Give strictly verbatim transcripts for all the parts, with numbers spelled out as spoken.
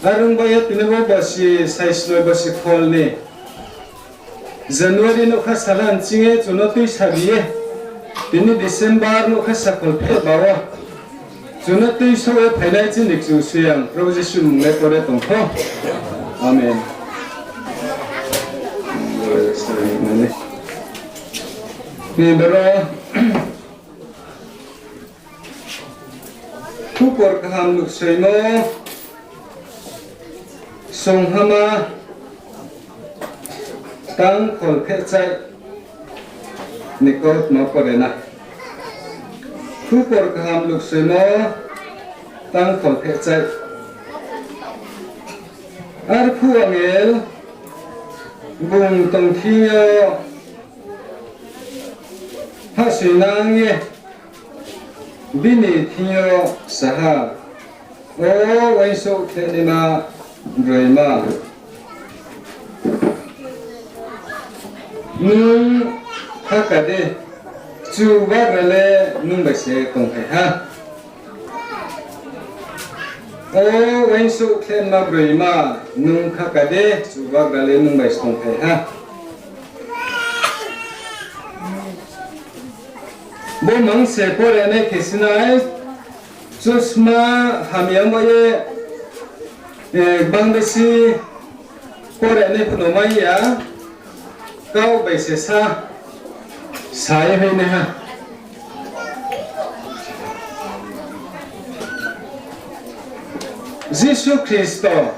Are ong bai ye tini bo bosi saisnoi bosi khol ni January nougkha sala nching ye chung no tuisa ri ye, tini December nougkha sa khol pheh ba wo chung no tuisouh ye phainai chini Kchusoyang Probhu Jisu ni mmung le pore tong thou. Amen. Ni boro Khupor kaham Luksoimo, songhama, tang kholphehchai ni kautma pore na. Khupor kaham Luksoimo, tang kholphehchai. Arphuh angel bung tongthing yo hahsoingnang ye bini thing yo sa ha, O uaingsouh khlehnaima broima, nung khaka di, Chubagra le nung bai se tongphai ha. O uaingsouh khlehnaima broima, nung khaka di, Chubagra le nung bai se tongphai ha. Bo mang se pore nai khe sinai, chusma hamyamo ye, eh, bang besi pore nai pho no mai ya, kau bai se sa, sa ye hoih nai ha. Jisu Khristo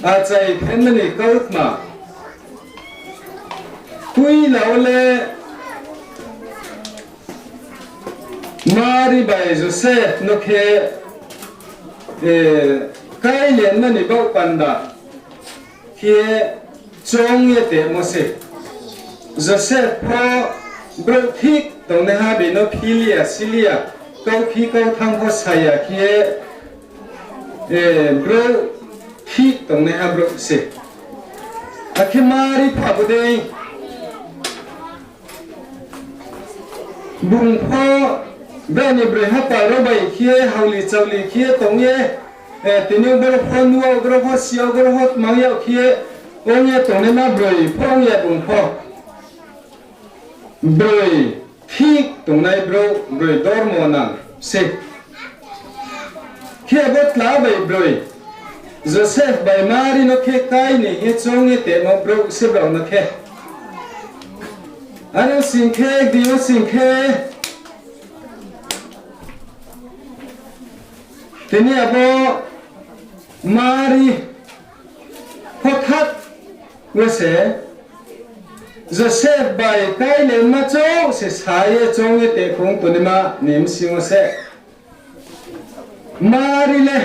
achai phaimani kautma, poila wo le Mari bai Joseph no khe, eh, káilenma ni baoh panda khe choung ye temo se. Joseph pho brouh thik tongnaiha, bini no phil ya, sil ya, kauphi kauthanng pho sa ya khe, eh, brouh thik tongnaiha brouh se. Akhe Mari pho abo dei, bung pho bini broi hapha rao bai khe haoli chaoli khe tong ye, eh, tini brouh pho nuh yag, brouh pho si yag, brouh pho tmang yag khe ong ye tongnaima broi pho ong ya bung pho. Broi thik tongnai brouh, broi dormo nang se. Khe abo tla bai broi Joseph bai Mari no khe kái ni hing ye choung ye temo brouh se brao no khe. Are sing khe, kdi yo sing khe, tini abo Mari hothat wo se Joseph bai káilenma chouh se sa ye choung ye te khong tongnaima ni bsing yo se Mari le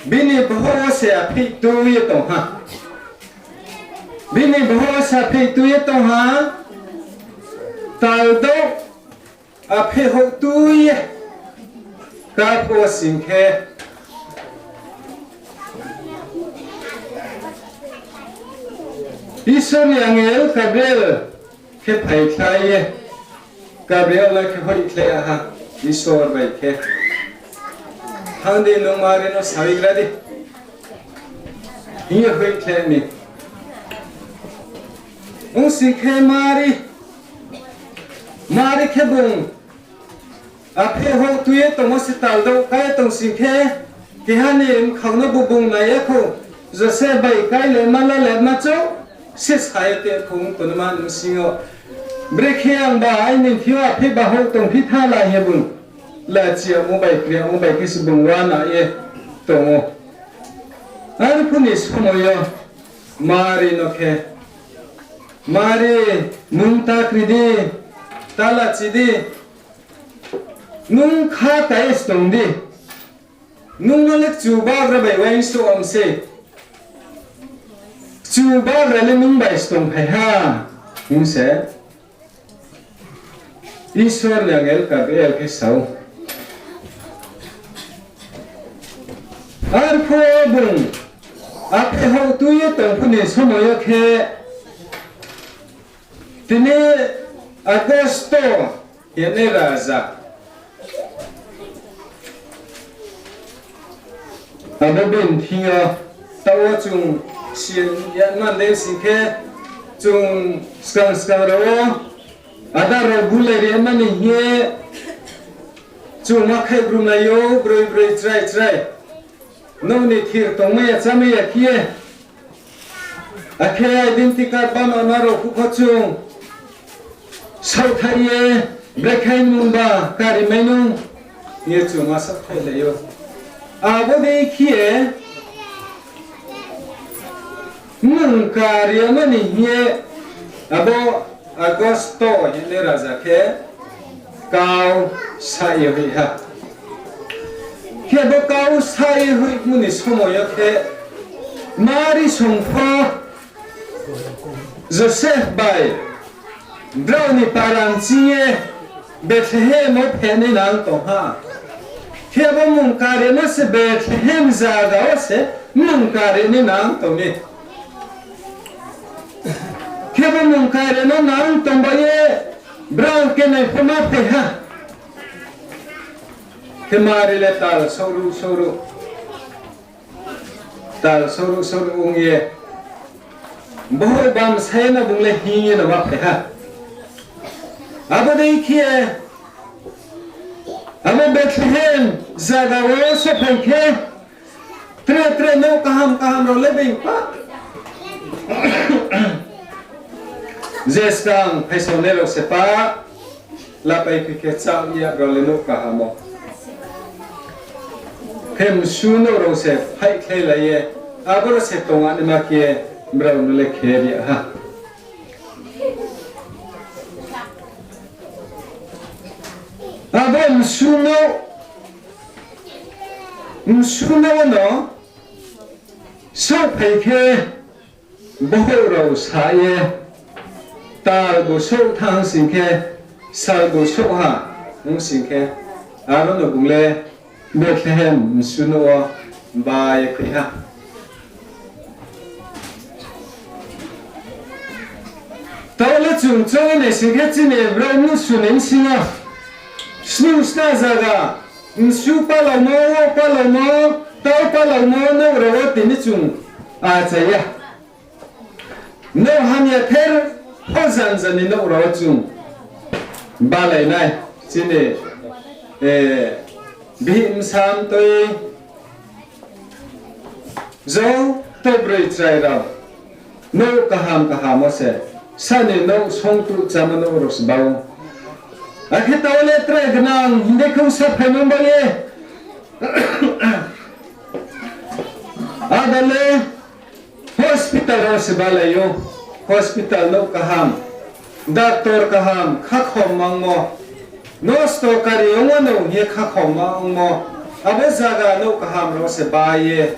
bini bohouh wo se apheih tui ye tong ha. Bini bohouh wo se apheih tui ye tong ha. Tal douh apheih houh tui ye ka pho sing khe, Isor ni angel Gabriel khe phaikhlai ye, Gabriel no khe hoihkhlai ha, Isor bai khe, Thanng di, nung Mari no saoigra di, hing ye hoihkhlai mi. Ong sing khe Mari, Mari khe bung apheih houh tui ye tongmo se tal douh kái tong sing khe, keha ni mkhang no bo bung nai ya khou, Joseph bai káilenma lalenma chouh se sa ye te khong tongnaima ni bsing yo, brekhe ang ba aini thing yo apheih bahouh tongphi tha la hing ye bung lachi yagmo bai kri yagmo bai khe se bung uana ye tong ou. Arphuh ni somoi yo Mari no khe, Mari, nung ta kri di, ta lachi di, nung kha ka ye se tong di, nung no le Chubagra bai uaingsouh ong se, Chubagra le nung bai se tongphai ha, hing se Isor ni angel Gabriel khe sa ou. Arphuh bung apheih houh tui ye tong phuh ni somoi yo khe, tini Augusto hing ye raja, Abo bini thing yo, taoh wo chung si ya man dei sing khe, chung skang skang rao wo, adar rao bulai ri mani hing ye, chung ma khaihgrum nai ou, broi broi chrai chrai. Nouh ni thir tongmai ya chámai ya khe ye, akhe identity card bama ma rao phuh pho chung saohthaih ye, brekhe mungba kari mai nung hing ye chung ma saohthaih lai ou. Abo dei khe ye, mmung kari ya mani hing ye, abo Augusto hing ye raja khe kau sa ye hoih ha. Khe bo kau sa ye hoihmo ni somoi yo khe, Mari song pho Joseph bai brao ni para nching ye Bethlehem wo phehnai nang tong ha. Khe bo mmung kari no se Bethlehem zaga wo se mmung kari ni nang tong mi. Khe bo mmung kari no nang tong bai ye brao kenai pho ma phai ha. Khe Mari le tal souhruh souhruh, tal souhruh souhruh ong ye, bohouh bamsa ye no bung le hing ye no ma phai ha. Abo dei khe, abo Bethlehem zaga wo souhphai khe, tre tre nouh kaham kaham rao le being pha. Je skang phaisaonai rao se pah, lapai phi khe chá ya brao le nouh kaham wo. Khe msu nouh rao se phaihkhlailai ye, aboro se tong anaima khe brao no le khe ri ya ha. Abo msu nouh, msu nouh wo no souhphai khe, bohouh rao sa ye, tal bu souh thanng sing khe, sal bu souh ha ong sing khe, aro no bung le Bethlehem msu nouh wo ba ye phai ha. Taoh le chung choung nai sing khe, chini brouh mnusu ni bsing yo snuh sna zaga, msu palaomo, wo palaomo, tau palaomo nouh rao wo tini chung achai ya. Nouh hamya ther, pho janja ni nouh rao wo chung balai nai. Chini, eh, bihih bsa mtoi, joto broi chrai rao nouh kaham kaham wo se, sani nouh songtuh chámo nouh rao se ba ou. Akhe taoh le tre gnang hing de khe saphaimo bai ye, ada le hospital rao se balai ou. Hospital nouh kaham, doctor kaham, khakhom mangmo, nosto kari ong ou hing ye khakhom mangmo, abo zaga nouh kaham rao se ba ye,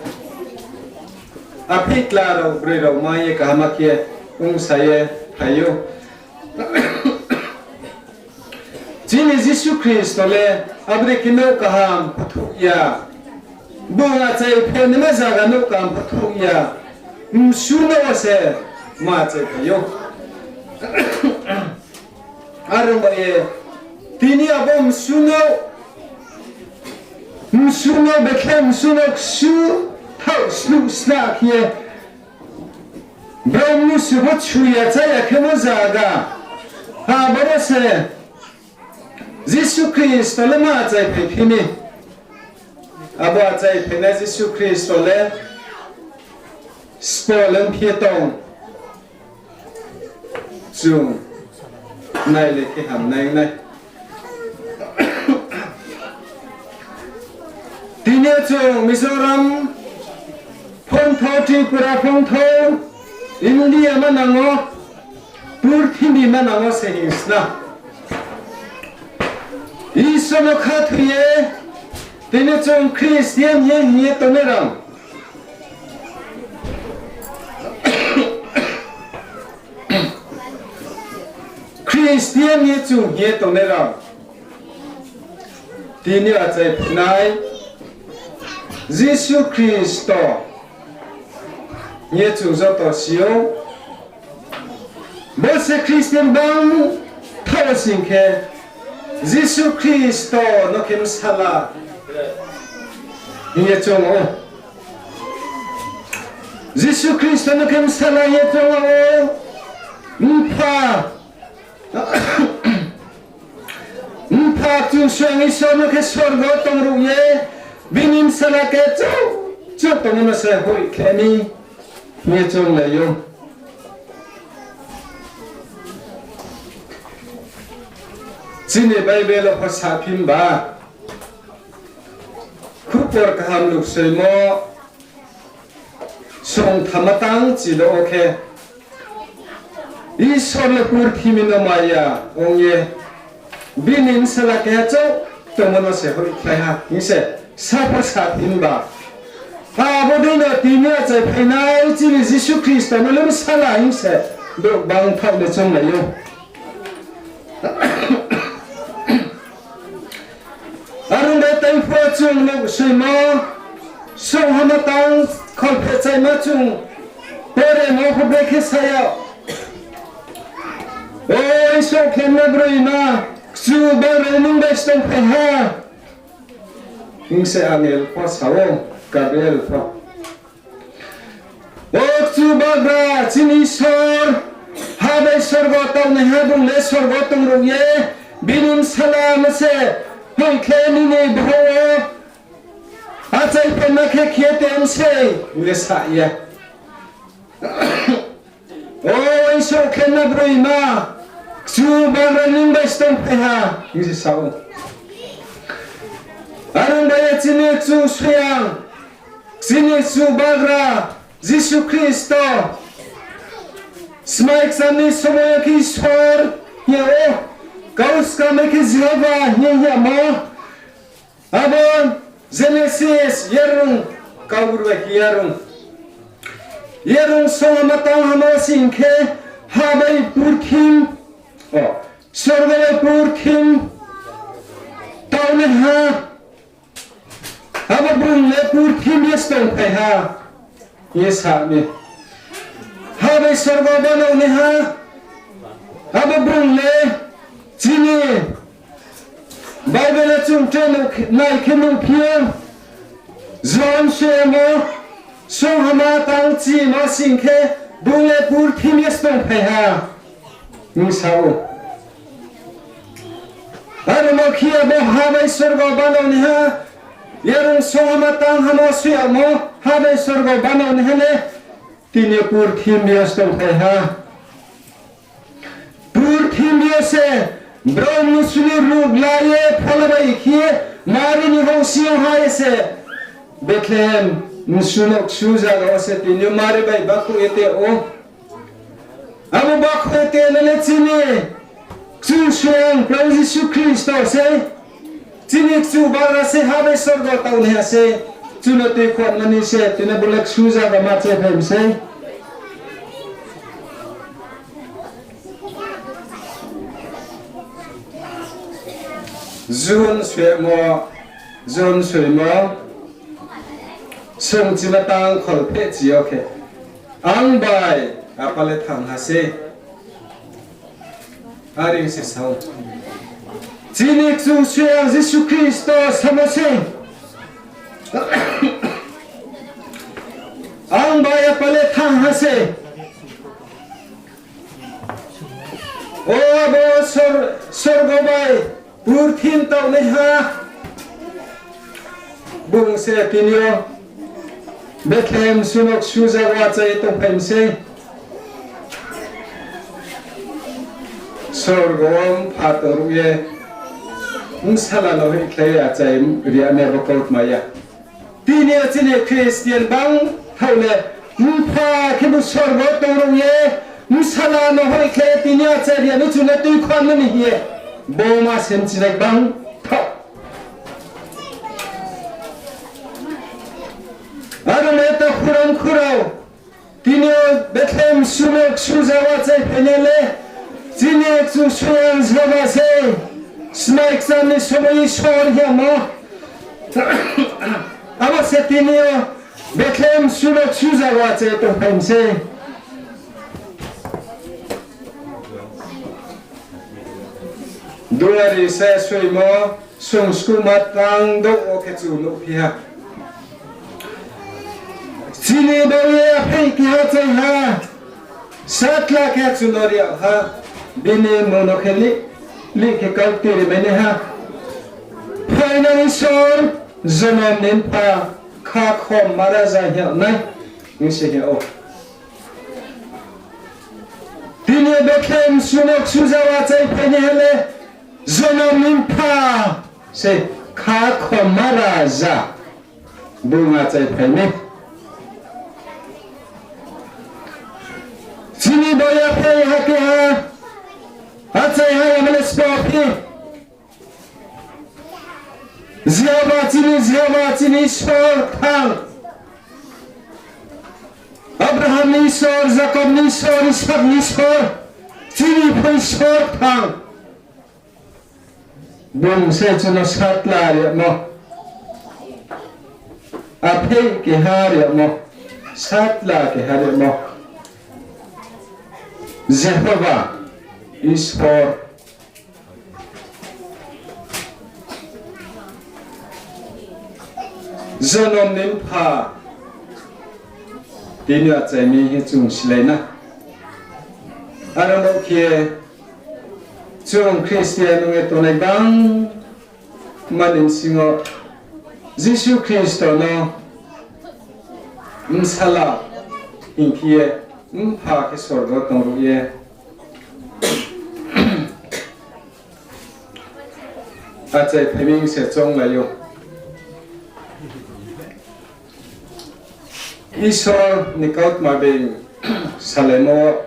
aphitla rao broi rao mai ye kaham khe ongsa ye phai ou. Chini Jisu Khristo le abo dei khe nouh kaham phathuh ya. Bung achai phainaima zaga nouh kaham phathuh ya. Msu nouh wo se ma achai phai ou. Are ong ba ye, tini abo msu nouh, msu nouh, Bethlehem msu nouh ksu thaoh snuh sna khe ye, brouh mnusu pho chu ya chá ya khemo zaga, aboro se Jisu Khristo le ma achai phaiphi mi. Abo achai phainai Jisu Khristo le sbo le ongphi ye tong? Chung nai le khe ham nai nai. Tini yo chung Mizoram phongthou, Tripura phongthou, India manang wo, purthimbi manang wo se hing sna. Isor no khathoi ye, tini chung Christian hing ye, hing ye tongnai rao. Christian hing ye chung hing ye tongnai rao. Tini achai phainai Jisu Khristo hing ye chung joto si ou. Bo se Christian bang thaoh sing khe, Jisu Khristo no khe bsala hing ye chung ou. Jisu Khristo no khe bsala ye choung ou, Mpha, Mpha Kchusoyang Isor no khe sorgo tongruh ye, bini bsala khe chouh chouh tongmo no se hoih khe mi hing ye chounglai ou. Chini Bible wo pho saphi ba, Khupor Kaham Luksoimo, song thamma tang chido wo khe, Isor le purthimbi no maya ong ye, bini bsala keha chouh tongmo no se hoihkhlai ha hing se sapho saphi ba. Abo dei no tini achai phainai chini Jisu Khristo no le bsala hing se brouh bangthaoh le chounglai ou. Are ong bai tei pho chung Luksoimo, song hama tang kholphehchaima chung poremo pho brekhe sa ya. O Isor khlemma broima, Kchubagra nung bai se tongphai ha hing se angel pho sa ou, Gabriel pho. O Kchubagra chini Isor, ha bai sorgo taonaiha bung le sorgo tongruh ye, bini bsala no se hoihkhlai nini boho wo achai phaima khe khe tong sei hing le sa ye. O Isor khlemma broima, Kchubagra nung bai se tongphai ha hing se sa ou. Are ong bai ye chini Kchusoyang, chini Kchubagra Jisu Khristo, smai kcham ni somoi yo khe Isor hing ya ou, kau skang bai khe Jehova hing ye hing yamo. Abo Genesis yarung, Kaubru bai khe yarung, yarung song hama tang hama sing khe, ha bai purthimbi, o, sorgo bai purthimbi taonaiha, abo bung le purthimbi ye se tongphai ha hing ye sa mi. Ha bai sorgo banaonaiha, abo bung le chini Bible wo chung tre nai khe nuhphi ou, Johon soyamo, song hama tang chimo sing khe, bung le purthimbi ye se tongphai ha hing sa ou. Aro mo khe abo ha bai sorgo banaonaiha, yarung song hama tang hama soi yagmo, ha bai sorgo banaonaiha le, tini purthimbi yo se tongphai ha. Purthimbi yo se brouh mnusu ni ruh la ye phola bai khe, Mari ni houhsing yo ha ye se, Bethlehem mnusu no ksu zaga wo se tini yo Mari bai bakhouh ye te ou. Abo bakhouh ye tena le chini Kchusoyang Probu Jisu Khristo se, chini Kchubagra se, ha bai sorgo taonaiha se, kchu no tuikhouhnani se tini bo le ksu zaga ma chephaimi sei. Johon soimo, Johon soimo, song chima tang kholphehchi yo khe, ang bai Apa le thanng ha se. Are se sa ou. Chini Kchusoyang Jisu Khristo samo se, ang bai Apa le thanng ha se. O abo sor-, sorgo bai purthimbi taonaiha bung se tini yo Bethlehem mnusu no ksu zaga wo achai ye tongphaimi sei. Sorgo wo mpha tongruh ye, bsala no hoihkhlai ye achai ri ya ni abo kautma ya. Tini yo chini Christian bangthaoh le, mpha khebu sorgo tongruh ye, bsala no hoihkhlai ye tini yo achai ri ya ni chung le tuikhouhnani hing ye, bo ma se mchinai bangthaoh. Aro le takhu ramkhu rao, tini yo Bethlehem mnusu no ksu zaga wo achai phainai le, chini Kchusoyang Jehova se, smai kcham ni somoi Isor hingmo. Abo se tini yo Bethlehem mnusu no ksu zaga wo achai tongphaimi sei. Duari se soimo, sung skuhma tang douh wo khe chung nuhphi ha. Chini bo ye apheih keha achaiha, satla khe chung no ri yag ha, bini mmung no khe lih lih khe kau tiri mai nai ha. Phainang Isor, jonom ni mpha, khakhom Mara raja hing yag nai, hing se hing yag ou. Tini Bethlehem suno ksuja wo achaiphai naiha le, jonom ni mpha se, khakhom Mara raja, bung achaiphai mi. Chini bo ye apheih ha keha achaiha yamale sbo phi. Jehova chini, Jehova chini Isor kthang. Abraham ni Isor, Jakob ni Isor, Isak ni Isor, chini pho Isor kthang. Bung se chung no satla ri yagmo. Apheih keha ri yagmo. Satla keha ri yagmo. Jehova Isor. Jonom ni mpha, tini achai mi hing ye chung silai na. Aro bo khe chung Christian ong ye tongnai gbangma ni bsing yo Jisu Khristo no bsala hing khe ye, mpha khe sorgo tongruh ye achaiphaimi se chounglai ou. Isor ni kautma being salaimo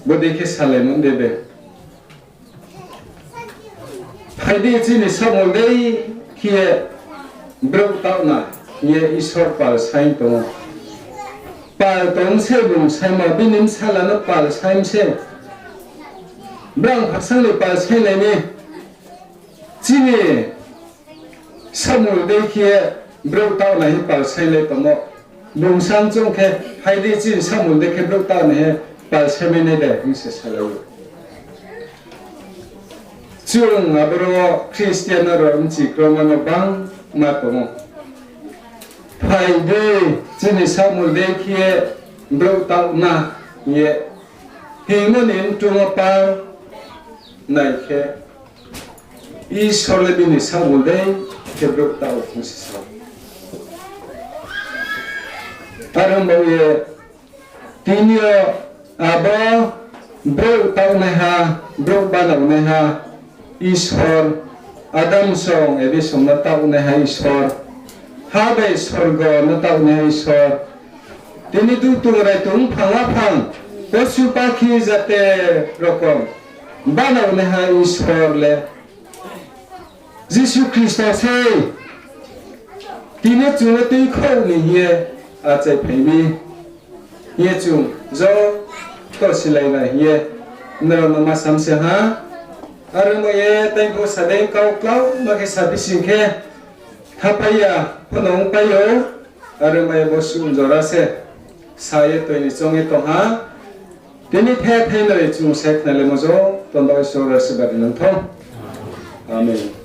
bodei khe salaimo de be. Phai di chini saohmul dei khe ye brouh taoh na hing ye Isor pal saing tong ou. Pal tong se bung saimo, bini bsala no pal saing se. Brang phasang ni pal sainglai mi. Chini saohmul dei khe ye brouh taoh na hing pal sainglai tongmo. Bung sang choung khe, phai di chini saohmul dei khe brouh taoh na hing ye pal saingmai nai de, hing se salai ou. Chung aboro Christian rao bchi kroma no bangma tong ou. Phai di, chini saohmul dei khe ye brouh taoh na hing ye hingmo ni mtung wo pal nai khe, Isor le bini saohmul dei khe brouh taoh ou hing se sa ou. Are ong baoh ye, tini yo abo brouh taohnaiha, brouh bananaiha Isor, Adam song Ebi song no taohnaiha Isor, ha bai sorgo no taohnaiha Isor, tini dutung raitung mphang aphang, posu pakhi jate rokom bananaiha Isor le Jisu Khristo sei. Tini chung no tuikhouh ni hing ye achaiphai mi hing ye chung joto silai nai hing ye nrao no ma sam se ha. Are ong ye tei bo sadei kau klauma khe saphi sing khe, thapai ya pho no ongpai ou. Are ong ye bo suh jora se sa ye toi ni choung ye tong ha. Tini the thei noi chung se khnalaimo joto no Isor ashirbad ri nang thou. Amen.